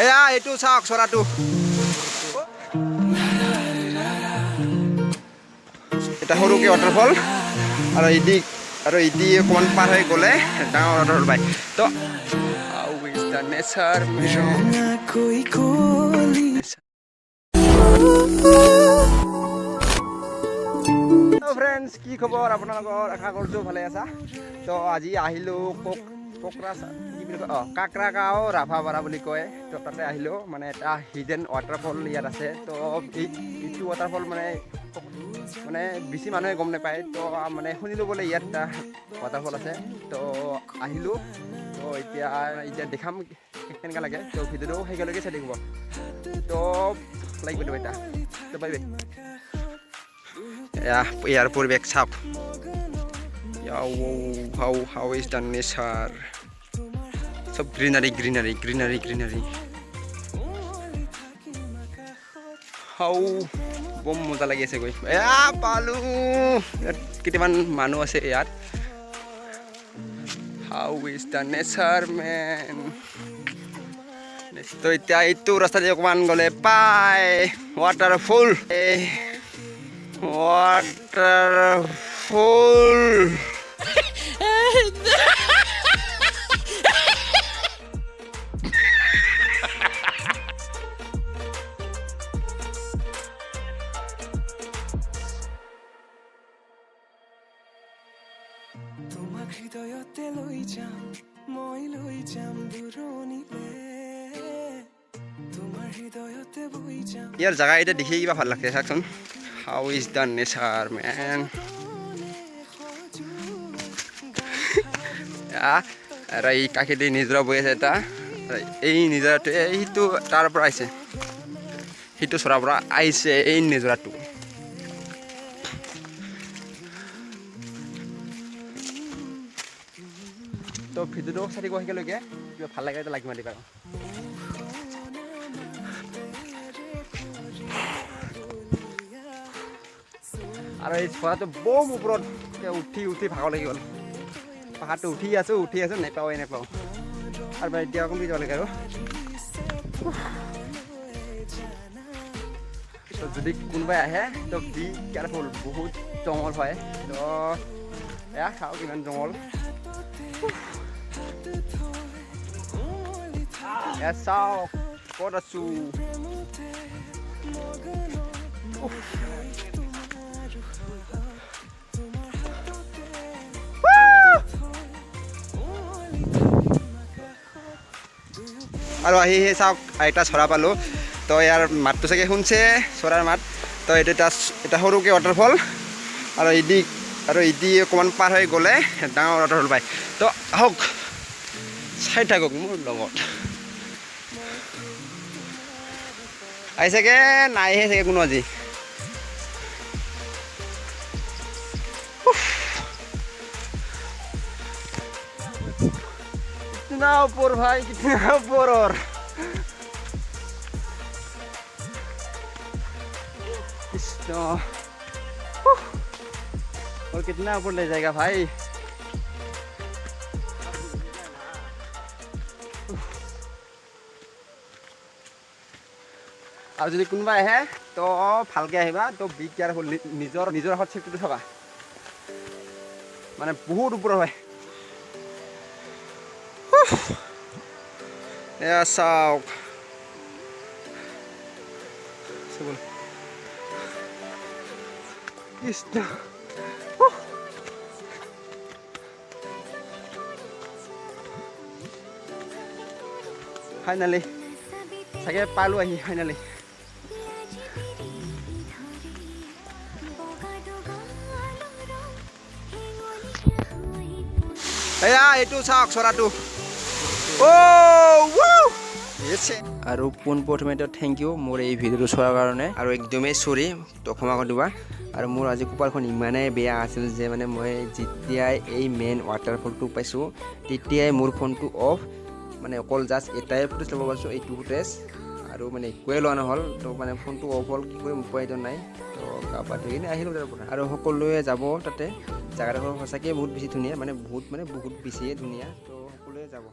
এয়া এইটো চাওক চৰাটো। এটা সৰুকৈ ৱাটাৰফল আৰু ইদি আৰু ইদি অকণমান পাৰ হৈ গ'লে ডাঙৰ ৱাটাৰফল পায়। তো how is the nature? Friends, কি খবৰ আপোনালোকৰ? আশা কৰিছোঁ ভালে আছা। তো আজি আহিলোঁ কোকৰা, কি বুলি কয়, অঁ, কাকৰা গাঁও ৰাভাপাৰা বুলি কয়। তো তাতে আহিলোঁ, মানে এটা হিডেন ৱাটাৰফল ইয়াত আছে। তো এইটো ৱাটাৰফল মানে মানে বেছি মানুহে গম নাপায়। তো মানে শুনিলোঁ বোলে ইয়াত এটা ৱাটাৰফল আছে, তো আহিলোঁ। তো এতিয়া এতিয়া দেখাম কেনেকুৱা লাগে। তো ভিডিঅ'টো সেইকেলৈকে চাই থাকিব। তো লাইক কৰি দিব এতিয়া। তো বাই বাই। এয়া ইয়াৰ পৰিৱেশ চাওক। How is the nature? চব গ্ৰীনাৰী, গ্ৰীনাৰী, গ্ৰীনাৰী, গ্ৰীনাৰী। হাউ বম মজা লাগি আছে গৈ। এয়া পালোঁ, ইয়াত কেইটামান মানুহ আছে ইয়াত। How is the nature, man? তো এতিয়া এইটো ৰাস্তাদি অকণমান গ'লে পাই ৱাটাৰফল, ৱাটাৰফল। তোমাক হৃদয়তে লৈ যাম মই, লৈ যাম দূৰণিলে, তোমাৰ হৃদয়তে বৈ যাম। ইয়াৰ জেগা এতিয়া দেখি কিবা ভাল লাগছে। চাওকচোন, how is the nature, man? আৰু এই কাষেদি নিজৰা বৈ আছে এটা। আৰু এই নিজৰাটো এইটো তাৰ পৰা আহিছে, সেইটো চৰাৰ পৰা আহিছে এই নিজৰাটো। তো ভিডিঅ'টো চাই থাকিব একেলগে, কিবা ভাল লাগে লাইক মাৰি দিবা। আৰু এই চৰাটো বম ওপৰত উঠি উঠি ভাগৰ লাগি গ'ল। পাহাৰটো উঠি আছোঁ, উঠি আছোঁ, নেপাওঁৱে নেপাওঁ। আৰু এতিয়া কমি যাব লাগে। আৰু তো যদি কোনোবাই আহে তো বি কেয়াৰফুল, বহুত জংঘল হয়। তো এয়া চাওক কিমান জংঘল। এয়া চাওক ক'ত আছোঁ। আৰু আহি সেই চাওক এটা চৰা পালোঁ। তো ইয়াৰ মাতটো চাগে শুনছে, চৰাৰ মাত। তো এইটো এটা এটা সৰুকৈ ৱাটাৰফল আৰু ইদি আৰু ইদি অকণমান পাৰ হৈ গ'লে ডাঙৰ ৱাটাৰফল পায়। তো আহক, চাই থাকক মোৰ লগত। আহিছেগে নাইহে চাগে কোনো আজি। कितना ऊपर भाई, कितना ऊपर! और कृष्ण, और कितना ऊपर ले जाएगा भाई? আৰু যদি কোনোবা আহে তো ভালকৈ আহিবা। তো বি কেয়াৰফুল, নিজৰ নিজৰ হাতত চেফটিটো থকা, মানে বহুত ওপৰৰ হয়। এয়া চাওক, কৃষ্ণ। ফাইনেলি চাগে পালোঁ আহি ফাইনেলি। এয়া এইটো চাওক চৰাটো। আৰু পোনপ্ৰথমে thank U মোৰ এই ভিডিঅ'টো চোৱাৰ কাৰণে, আৰু একদমেই চৰি, তো ক্ষমা কৰি দিবা। আৰু মোৰ আজি কপালখন ইমানেই বেয়া আছিল যে মানে মই যেতিয়াই এই মেইন ৱাটাৰফলটো পাইছোঁ তেতিয়াই মোৰ ফোনটো অফ, মানে অকল জাষ্ট এটাই ফুটেজ ল'ব পাৰিছোঁ, এইটো ফুটেজ, আৰু মানে একোৱে লোৱা নহ'ল। তো মানে ফোনটো অফ হ'ল, কি কৰিম উপায়টো নাই। তো গা পা ধুই কিনে আহিলোঁ তাৰ পৰা। আৰু সকলোৱে যাব তাতে, জেগাডোখৰ সঁচাকৈয়ে বহুত বেছি ধুনীয়া, মানে বহুত বেছিয়ে ধুনীয়া। তো সকলোৱে যাব।